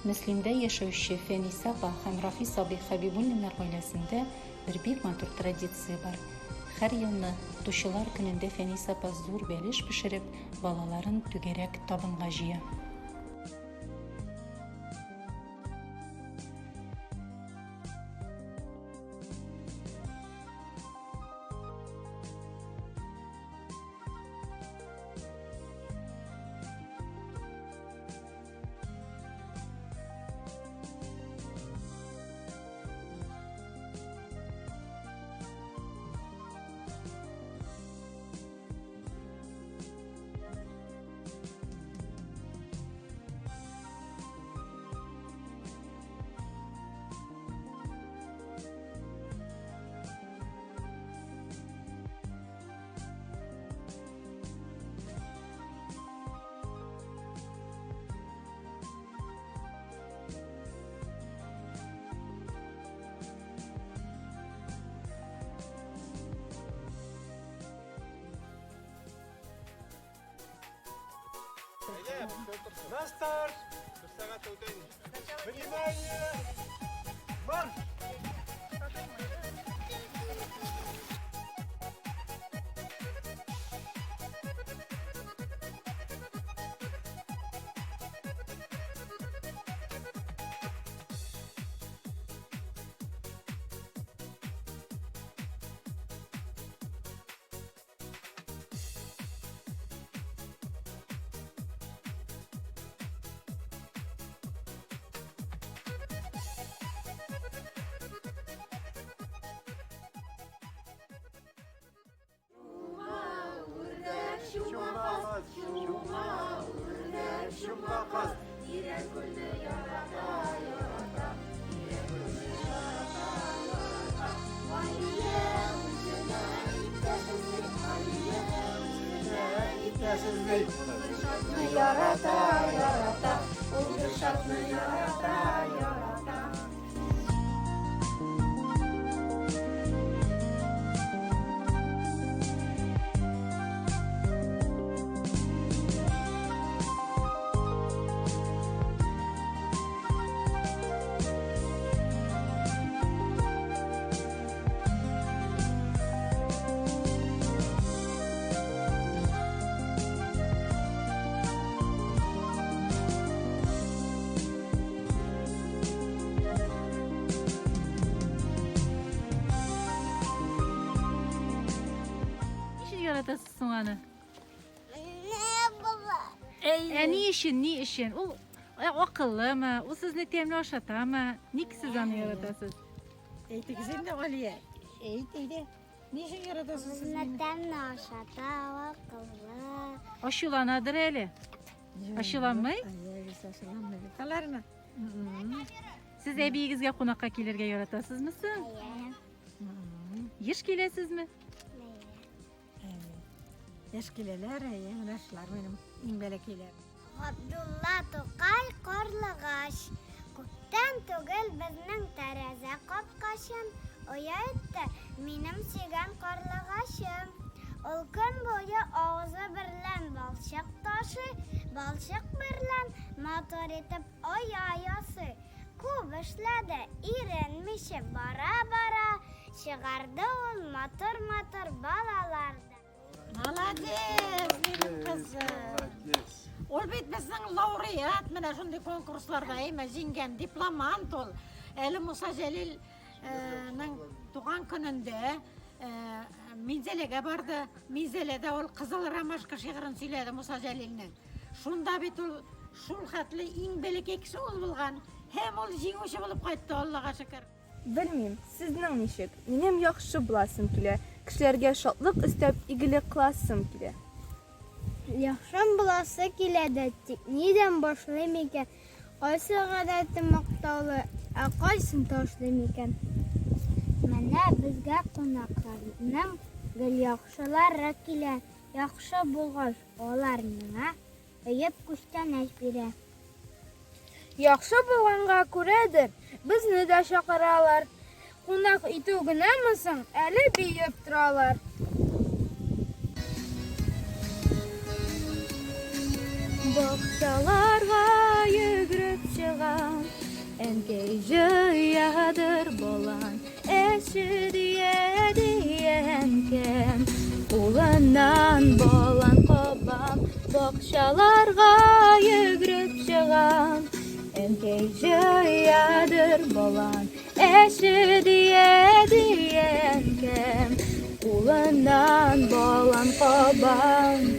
Мөслимдә яшәүче Фәнисә апа һәм Рафис абый Хәбибуллиннар гаиләсендә бер бик матур традиция бар. Һәр елны Укытучылар көнендә Фәнисә апа зур бәлеш пешереп, балаларын түгәрәк табынга җыя. На старт! Внимание! Марш! Ярата, ярата, ул Гөлшатны ярата, ярата. Ни өчен яратасыз соң аны? Ә ни өчен, ни өчен? Ул акыллымы? Ул сезне тәмле ашатамы? Ник сез аны яратасыз? Әйтегез инде, Алия. Әйт, әйдә. Ни өчен яратасыз сез мине? Тәмле ашата, акыллы. Ачуланадыр әле. Ачуланмый? Ачуланмый бит. Алармы? Сез әбиегезгә кунакка килергә яратасызмы соң? Еш киләсезме? Еш киләләр, әйе, менә шулар минем иң бәләкәйләр. Габдулла Тукай Карлыгач. Күптән түгел безнең тәрәзә капкачын оя итте минем сөйгән карлыгачым. Ул көн буе авызы берлән балчык ташый, балчык берлән матур итеп оя ясый. Күп эшләде, иренмичә бара-бара чыгарды ул матур-матур балалар да. Молодец, минем кызым. Молодец. Ул бит безнең лауреат, менә шундый конкурсларда әйме җиңгән дипломант ул. Әле Муса Җәлилнең туган көнендә Минзәләгә барды. Минзәләдә ул Кызыл ромашка шигырен сөйләде Муса Җәлилнең. Шунда бит ул шул хәтле иң бәләкәй кеше ул булган. Һәм ул җиңүче булып кайтты, Аллага шөкер. Белмим, сезнең ничек, минем яхшы буласым килә, кешеләргә шатлык өстәп, игелек кыласым килә. Яхшы буласы килә дә, тик нидән башлыйм икән? Кайсы гадәтем мактаулы, ә кайсын ташлыйм икән? Менә безгә кунакларның гел яхшылары килә. Яхшы булгач, алар миңа өеп күчтәнәч бирә. Яхшы булганга күрәдер, безне дә чакыралар. Кунак итү генәме соң, әле биеп торалар. Бакчаларга йөгереп чыгам. Әнкәй җыядыр балан, әче дия дия әнкәм. Кулыннан балан кабам, бакчаларга йөгереп чыгам. Әнкәй җыядыр балан, әче дия дия әнкәм. Кулыннан балан кабам.